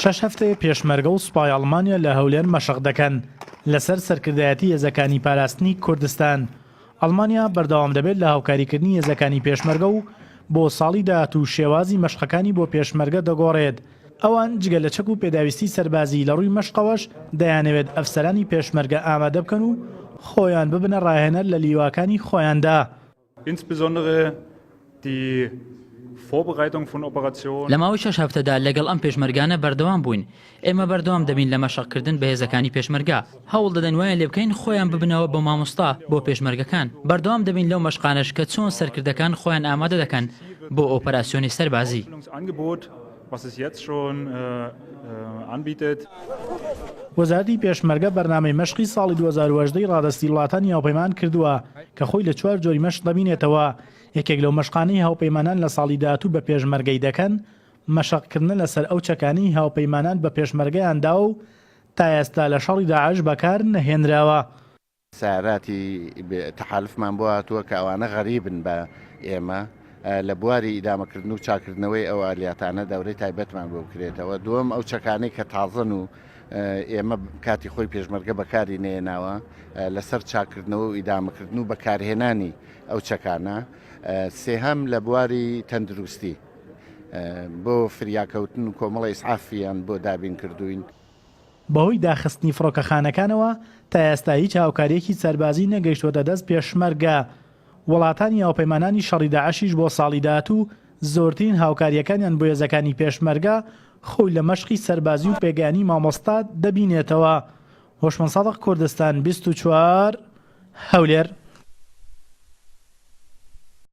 شەش هەفتەیە پێشمەرگە و سوپای ئەڵمانیا لە هەولێر مەشق دەکەن لەسەر سەرکردایەتی هێزەکانی پاراستنی کوردستان. ئەڵمانیا بەردەوام دەبێت لە هاوکاریکردنی هێزەکانی پێشمەرگە و بۆ ساڵی داهاتوو شێوازی مەشقەکانی بۆ پێشمەرگە دەگۆڕێت. ئەوان جگە لە چەک و پێداویستی سەربازی لە ڕووی مەشقەوەش دەیانەوێت ئەفسەرانی پێشمەرگە ئامادە بکەن و خۆیان ببنە ڕاهێنەر لە لیواکانی خۆیاندا. Insbesondere die Vorbereitung von Operationen. لە ماوەی شەش هەفتەدا لەگەڵ ئەم پێشمەرگانە بەردەوام بووین. ئێمە بەردەوام دەبین لە مەشقکردن بە هێزەکانی پێشمەرگە. هەوڵ دەدەین وایان لێبکەین خۆیان ببنەوە بە مامۆستا بۆ پێشمەرگەکان. بەردەوام دەبین لەو مەشقانەش کە چۆن سەرکردەکان خۆیان ئامادە دەکەن بۆ ئۆپەراسیۆنی سەربازی. Was es jetzt schon anbietet. وەزارەتی پێشمەرگە بەرنامەی مەشقی ساڵی 2018 ی ڕادەستی وڵاتانی هاوپەیمان کردووە کە خۆی لە چوار جۆری مەشق دەبینێتەوە، یەکێک لەو مەشقانەی هاوپەیمانان لە ساڵی داهاتوو بە پێشمەرگەی دەکەن مەشقکردنە لەسەر ئەو چەکانەی هاوپەیمانان بە پێشمەرگەیان داوە و تا ئێستا لە شەڕی داعش بەکار نەهێنراوە. سەیاراتی تەحالفمان بۆ هاتووە کە ئەوانە غەریبن بە ئێمە لە بواری ئیدامەکردن و چاکردنەوەی ئەو ئالیاتانە دەورەی تایبەتمان بۆ بکرێتەوە دووەم ئەو چەکانەی کە تازەن و ئێمە کاتی خۆی پێشمەرگە بەکاری نێناوە لەسەر چاکردنەوە و ئیدامەکردن و بەکارهێنانی ئەو چەکانە سێهەم لە بواری تەندروستی بۆ فریاکەوتن و کۆمەڵی ئیسعافیان بۆ دابین کردوین. بەهۆی داخستنی فڕۆکەخانەکانەوە تا ئێستا هیچ هاوکارییەکی سەربازی نەگەیشتووەتە دەست پێشمەرگە. وڵاتانی هاوپەیمانانی شەڕی داعشیش بۆ ساڵی داهاتوو زۆرترین هاوکارییەکانیان بۆ هێزەکانی پێشمەرگە خۆی لە مەشقی سەربازی و پێگەیانی مامۆستا دەبینێتەوە. هۆشمەند سادق کوردستان 24 هەولێر.